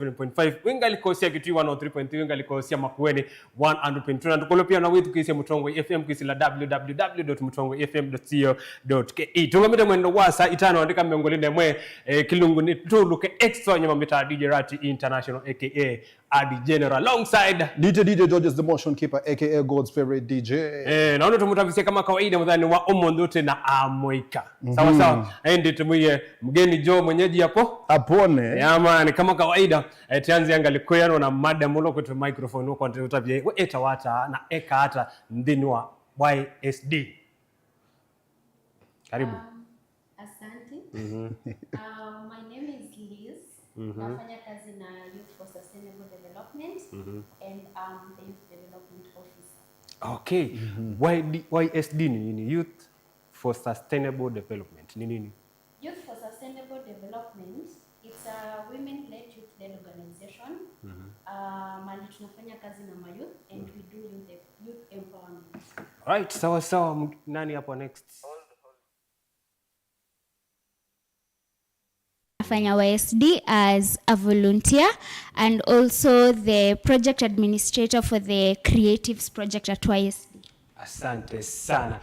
107.5, wingalikosia Kitui 103.3, wingalikosia Makueni 100.2, na tukolo pia na witu kisi Mutongo FM kisi la www.mutongofm.co.ke. Tungamite mwendo wa saa 5 andika miongoni mwe kilungu ni tuluke extra nyama mita DJ Rati International aka Adi General alongside DJ Georges the Motion Keeper aka God's favorite DJ. Naona tumutavisia kama kawaida mudhani wa omondote na amoika. Sawa sawa. Ndi tumuye mgeni Jo mwenyeji hapo. Apone. Yeah, kama kawaida tianzi angalikoyano na madam ulo kwetu microphone huko utavye we etawata na eka hata ndini wa YSD. Karibu. Asante. My name is Liz. Nafanya kazi na Youth for Sustainable Development and I'm the Youth Development Officer. Okay. YSD ni nini? Youth for Sustainable Development ni nini? Youth for Sustainable Development, it's a women-led youth-led organization. Mali tunafanya kazi na mayouth and we do youth empowerment. Right, sawa sawa. Nani hapo next? Nafanya YSD as a volunteer and also the project administrator for the creatives project at YSD. Asante sana.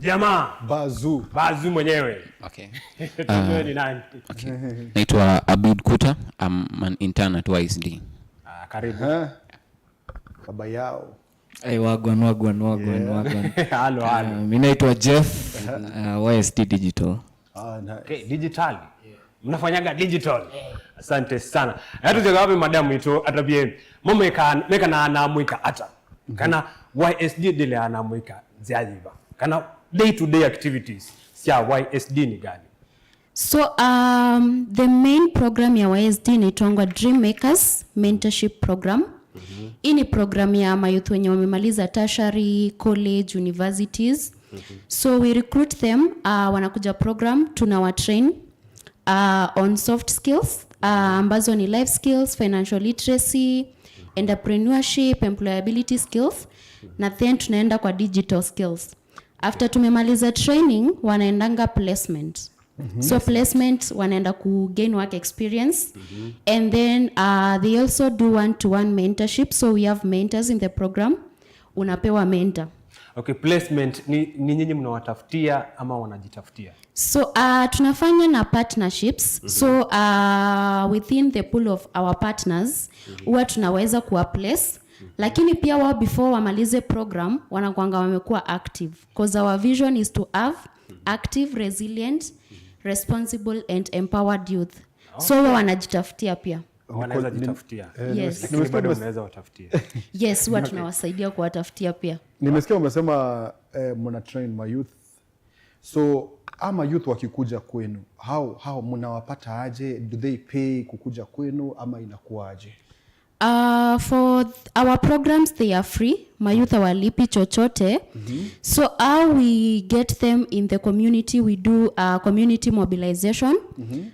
Jamaa Bazu. Bazu mwenyewe. Okay. Tujue ni nani? Okay. Naitwa Abid Kuta. I'm an intern at YSD. Karibu. Baba yao. Hey, wagwan wagwan wagwan wagwan. Halo halo. Mimi naitwa Jeff, YSD Digital. Nice. Okay, digital. Mnafanyaga digital. Asante sana. Hatu wapi madamu ito atabie mome meka na anamwika ata. Kana YSD dile anamwika ziajiba. Kana day to day activities sia YSD ni gani? So the main program ya YSD inaitwangwa Dream Makers Mentorship Program. Hii ni program ya mayouth wenye wamemaliza tertiary, college, universities. So we recruit them, wanakuja program, tunawatrain on soft skills ambazo ni life skills, financial literacy, entrepreneurship, employability skills, na then tunaenda kwa digital skills. After tumemaliza training wanaendanga placement. So placement wanaenda ku gain work experience. And then they also do one-to-one mentorship. So we have mentors in the program. Unapewa mentor. Okay, placement ni nyinyi mnawatafutia ama wanajitafutia? So tunafanya na partnerships. So within the pool of our partners huwa tunaweza kuwa place, lakini pia wao before wamalize program wanakuanga wamekuwa active, because our vision is to have active, resilient, responsible and empowered youth. So wao wanajitafutia pia. Wanaweza jitafutia. Yes. Lakini bado mnaweza watafutia. Yes, huwa tunawasaidia kuwatafutia pia. Nimesikia umesema mna train my youth. So ama youth wakikuja kwenu, how mnawapata aje? Do they pay kukuja kwenu ama inakuwa aje? For our programs they are free. Mayouth hawalipi chochote. So how we get them in the community, we do community mobilization.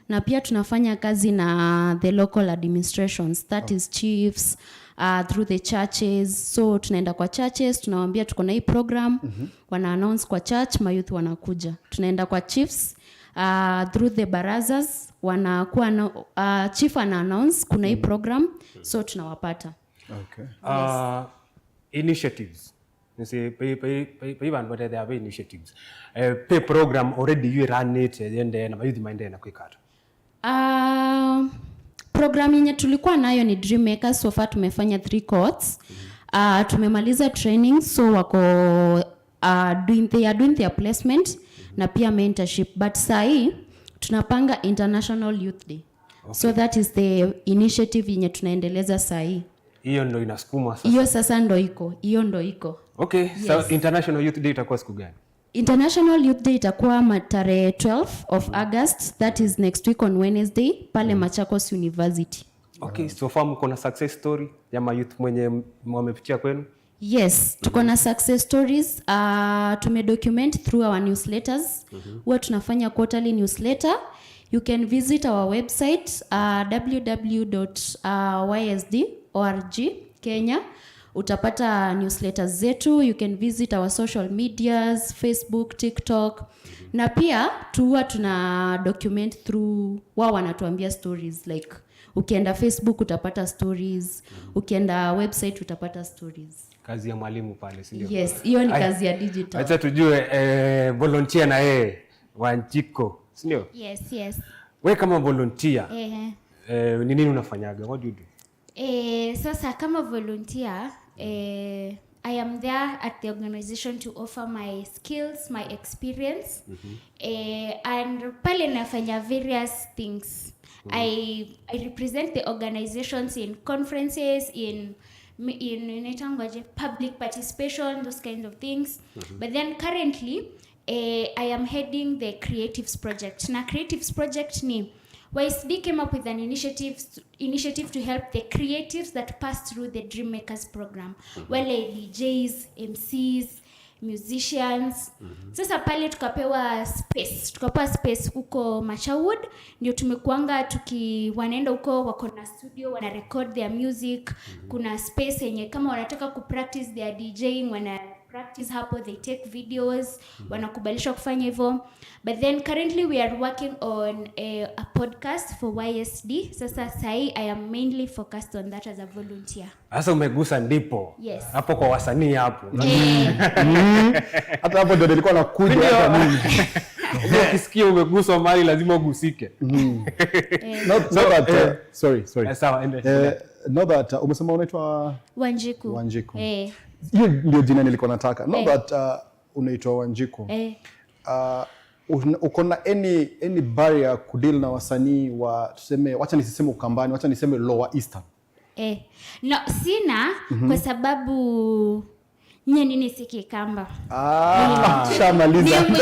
Na pia tunafanya kazi na the local administrations, that is chiefs, through the churches. So tunaenda kwa churches, tunawaambia tuko na hii program. Wana announce kwa church, mayouth wanakuja. Tunaenda kwa chiefs, through the barazas, wanakuwa na, chief ana announce kuna hii program, so tunawapata. Okay. Initiatives. Nisi pay bantu but they have initiatives. Pay program already you run it and na mayouth maende na kuikata. Program yenye tulikuwa nayo ni Dream Makers. So far tumefanya 3 cohorts. Tumemaliza training, so wako they are doing their placement na pia mentorship, but sahi tunapanga International Youth Day. Okay. So that is the initiative yenye tunaendeleza sahi. Hiyo ndo inasukuma sasa. Hiyo sasa ndo iko. Hiyo ndo iko. Okay, yes. So International Youth Day itakuwa siku gani? International Youth Day itakuwa tarehe 12 of August, that is next week on Wednesday, pale Machakos University. Okay, so far mko na success story ya mayouth mwenye wamepitia kwenu? Yes, tuko na success stories. Tumedocument through our newsletters. Huwa tunafanya quarterly newsletter. You can visit our website www.ysd.org Kenya. Utapata newsletters zetu. You can visit our social medias, Facebook, TikTok. Na pia tuwa tuna document through wao wanatuambia stories like Ukienda Facebook utapata stories, ukienda website utapata stories. Kazi ya mwalimu pale, si ndio? Yes, hiyo ni Aya. kazi ya digital. Acha tujue volunteer na yeye Wanjiku, si ndio? Yes. We kama volunteer, Eh, ni nini unafanyaga? What do you do? Sasa kama volunteer, I am there at the organization to offer my skills, my experience, and pale nafanya various things. I represent the organizations in conferences, in inaitangwaje, public participation, those kinds of things. But then currently, I am heading the creatives project. Na creatives project ni YSD came up with an initiative to help the creatives that pass through the Dream Makers program. Wale DJs, MCs, musicians. Sasa pale tukapewa space huko Machawood, ndio tumekuanga tuki wanaenda huko, wako na studio, wana record their music. Kuna space yenye kama wanataka kupractice their DJing, wana practice hapo, they take videos, wanakubalishwa kufanya hivyo. But then currently we are working on a podcast for YSD. Sasa sahi I am mainly focused on that as a volunteer. Sasa umegusa ndipo. Yes. Hapo kwa wasanii hapo. Hata hapo ndio nilikuwa nakuja hata mimi. Ukisikia umeguswa mahali lazima ugusike. Not that, sorry, sorry. Sawa, ende. Not that umesema unaitwa Wanjiku. Wanjiku. Eh, Hiyo ndio jina nilikuwa nataka. Not Eh. that unaitwa Wanjiku. Eh. Uko na any barrier kudeal na wasanii wa, tuseme, wacha nisiseme Ukambani, wacha niseme Lower Eastern? Eh. No, sina, kwa sababu nye nini, si Kikamba. Ah, Ni shamaliza. Mwikwil,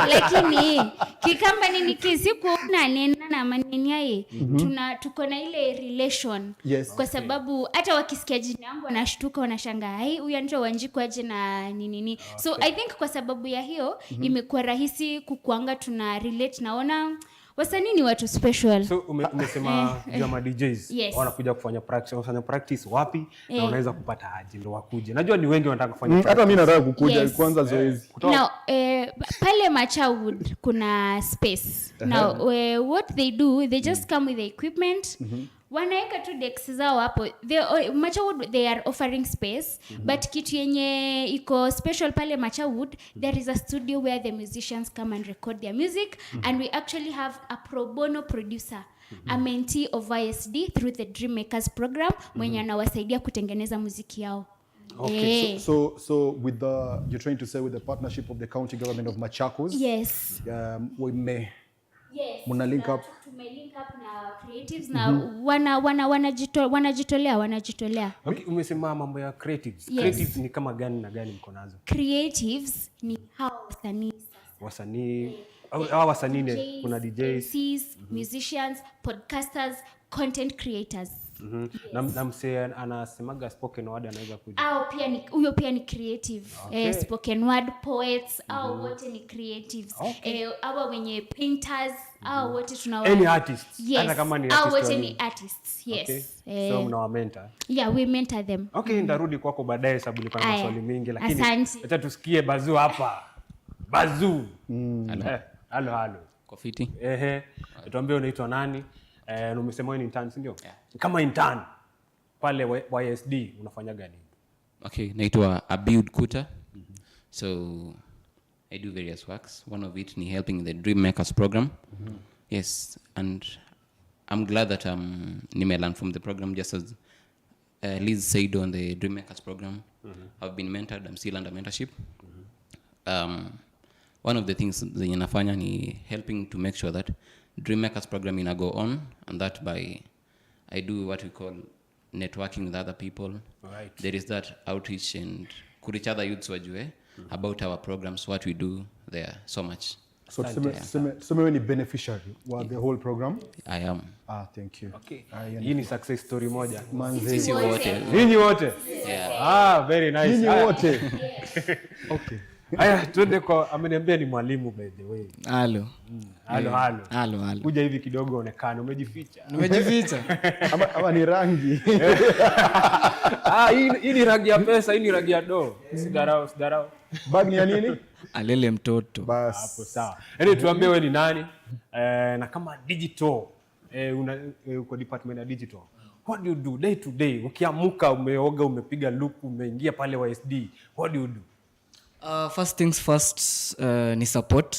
lakini Kikamba nini kisikuona nena na maneniaye, tuna tuko na ile relation, kwa sababu hata wakisikia jina yangu wanashtuka, wanashangaa, "Ai, huyu anaitwa Wanjiku aje na ninini?" So I think kwa sababu ya hiyo imekuwa rahisi kukuanga tuna relate. Naona wasanii ni watu special. So umesema juu ya ma DJs wanakuja kufanya practice, wanafanya practice wapi na wanaweza kupata aje ndo wakuje? Najua ni wengi wanataka kufanya Hata mi practice. nataka kukuja kwanza zoezi. Now, pale Machawood kuna space. Now, what they do, they just come with the equipment, wanaweka tu decks zao hapo. Machawood, they are offering space, but kitu yenye iko special pale Machawood, there is a studio where the musicians come and record their music, and we actually have a pro bono producer, a mentee of YSD through the Dream Makers program, mwenye anawasaidia kutengeneza muziki yao. So with the you're trying to say with the partnership of the county government of Machakos, Yes. We may Yes, Muna link up. Tume link up na creatives na wanajitolea. Okay, umesema mambo ya creatives. Yes. Creatives ni kama gani na gani mko nazo? Creatives ni hawa wasanii sasa. Wasanii hawa wasanii ni DJs, kuna DJs, MCs, musicians, podcasters, content creators. Na msee anasemaga spoken word anaweza kuja. Au pia ni huyo pia ni creative. Okay. Spoken word poets au wote ni creatives. Hawa wenye painters au wote tuna Any artists. Yes. Hata kama ni Au artist wote wa ni nini. artists. Yes. Okay. So mnawamentor. Yeah, we mentor them. Okay, ndarudi kwako baadaye sababu nilikuwa na Aya. maswali mingi, lakini Asante. acha tusikie Bazu hapa. Bazu. Halo. Halo halo. Kwa fiti. Ehe. Tuambie unaitwa nani? Na umesema wewe ni intern, si ndio? Kama intern pale YSD unafanya gani? Okay, naitwa Abiud Kuta. So I do various works. One of it ni helping the Dream Makers program. Yes, and I'm glad that nime learn from the program, just as Liz said on the Dream Makers program. I've been mentored, I'm still under mentorship. One of the things zenye nafanya ni helping to make sure that Dream Makers program ina go on, and that by I do what we call networking with other people. There is that outreach and kureach other youths wajue about our programs, what we do there, so much. So tuseme wewe ni beneficiary wa the whole program. I am. Ah, thank you. Okay. Ah, hiyo ni- Hii ni success story moja. Manze. Sisi wote. Ninyi wote? Yeah. Ah, very nice. Nyinyi Haya. wote. Okay. Haya, twende kwa, ameniambia ni mwalimu, by the way. Halo. Halo halo. Halo halo. Kuja hivi kidogo onekane umejificha. Nimejificha. Ama ni rangi. Ah, hii ni rangi ya pesa, hii ni rangi ya do. Sidarau, sidarau. Bag ni ya nini? Alele mtoto. Bas. Hapo sawa. Yaani tuambie wewe ni nani? Na kama digital Uko department ya digital. What do you do day to day? Ukiamuka, umeoga, umepiga look, umeingia pale YSD. What do you do? First things first, ni support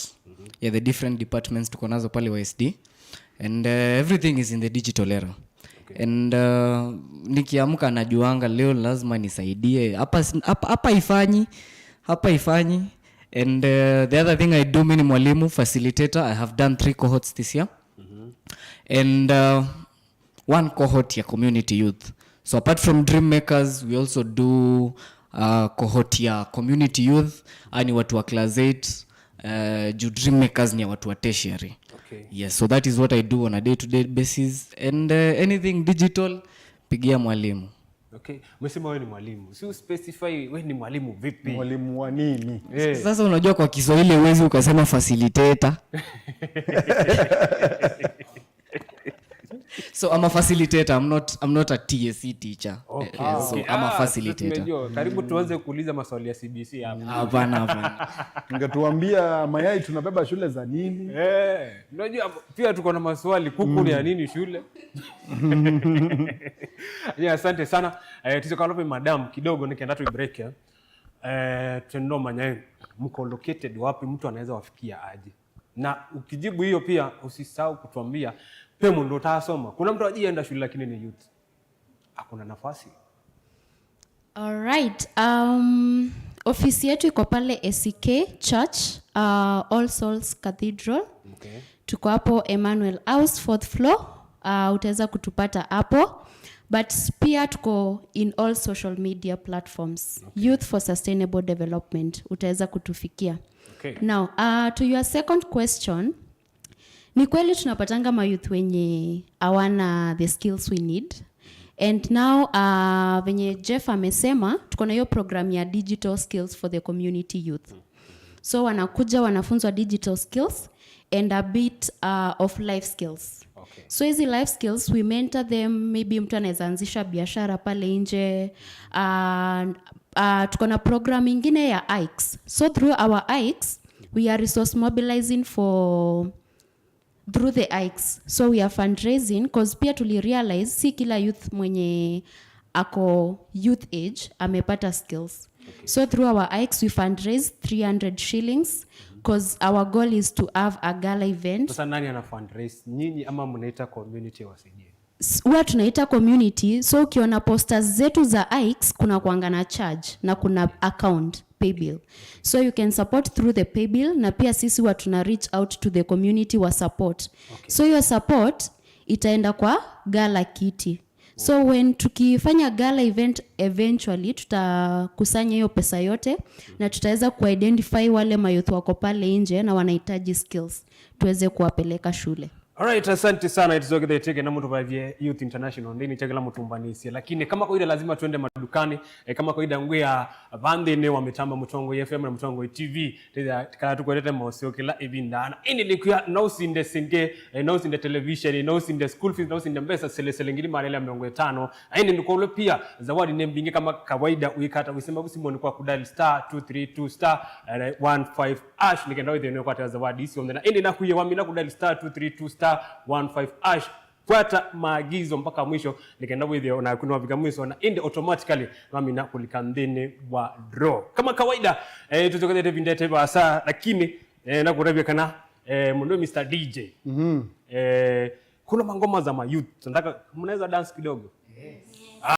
ya the different departments tuko nazo pale YSD, and everything is in the digital era. And nikiamka najuanga leo lazima nisaidie hapa, hapa ifanyi. And the other thing I do, mi ni mwalimu facilitator. I have done three cohorts this year and one cohort ya community youth. So apart from Dream Makers, we also do cohort ya community youth, ani watu wa class 8, juu Dream Makers ni ya watu wa tertiary. Yes, so that is what I do on a day to day basis, and anything digital, pigia mwalimu. Okay. Umesema wewe ni mwalimu. Si uspecify wewe ni mwalimu vipi? Mwalimu wa nini? Eh. Sasa unajua kwa Kiswahili huwezi ukasema facilitator, so I'm a facilitator. I'm not a TSC teacher. So I'm a Ah, facilitator. tumejua. Karibu tuanze kuuliza maswali ya CBC hapa. Hapana, hapana. Ungetuambia mayai tunabeba shule za nini? Eh, unajua pia tuko na maswali, kuku ni ya nini shule? Yeah, asante sana. Tuzikalope madam kidogo nikienda tu break. Tuendo manya mko located wapi, mtu anaweza wafikia aje? Na ukijibu hiyo pia usisahau kutuambia pemo ndo utasoma. Kuna mtu ajienda shule lakini ni youth. Hakuna nafasi. Alright. Ofisi yetu iko pale ACK Church, All Souls Cathedral. Tuko hapo Emmanuel House, fourth floor. Utaweza kutupata hapo, but pia tuko in all social media platforms. Youth for Sustainable Development, utaweza kutufikia. Now, to your second question, ni kweli tunapatanga mayouth wenye hawana the skills we need, and now venye Jeff amesema, tuko na hiyo program ya digital skills for the community youth. So wanakuja wanafunzwa digital skills and a bit of life skills. So hizi life skills, we mentor them. Maybe mtu anaweza anzisha biashara pale nje. Tuko na program ingine ya IKES. So through our IKES, we are resource mobilizing for through the IKES. So we are fundraising cause pia tulirealize si kila youth mwenye ako youth age amepata skills. So through our IKES, we fundraise 300 shillings cause our goal is to have a gala event. Sasa nani ana fundraise? Nyinyi ama mnaita community wasaidie? Huwa tunaita community. So ukiona posters zetu za IKES, kuna kuanga na charge na kuna account paybill, so you can support through the paybill, na pia sisi huwa tuna reach out to the community wa support. So your support itaenda kwa gala kitty. So when tukifanya gala event, eventually tutakusanya hiyo pesa yote na tutaweza kuidentify wale mayouth wako pale nje na wanahitaji skills, tuweze kuwapeleka shule. Alright, asante sana itizogetheteke na mtu vavye Youth International ndini chakila mutumbanisi, lakini kama kawaida lazima tuende madukani. Kama kawaida ngwea vandene wa mitamba Mutongo FM na Mutongo TV teza kala tukwetete mausio kila ibindana ini likuya nausinde singe, nausinde television, nausinde school fees, nausinde mbesa selesele ngili marele ya 50. Aini ndikolo pia zawadi nembinge kama kawaida uikata usema usimoni kwa kudali star 232 star 15 hash nikenda withe kwa zawadi isi na indi nakuye wamina kudali star 232 star 15 hash, fuata maagizo mpaka mwisho nikaenda with na kuna vika mwisho na indi automatically mami na kulika ndini wa draw kama kawaida. Tuzokozete vindete basa, lakini nakurebia kana mundo Mr DJ. Kuna mangoma za mayouth, nataka mnaweza dance kidogo. Yes.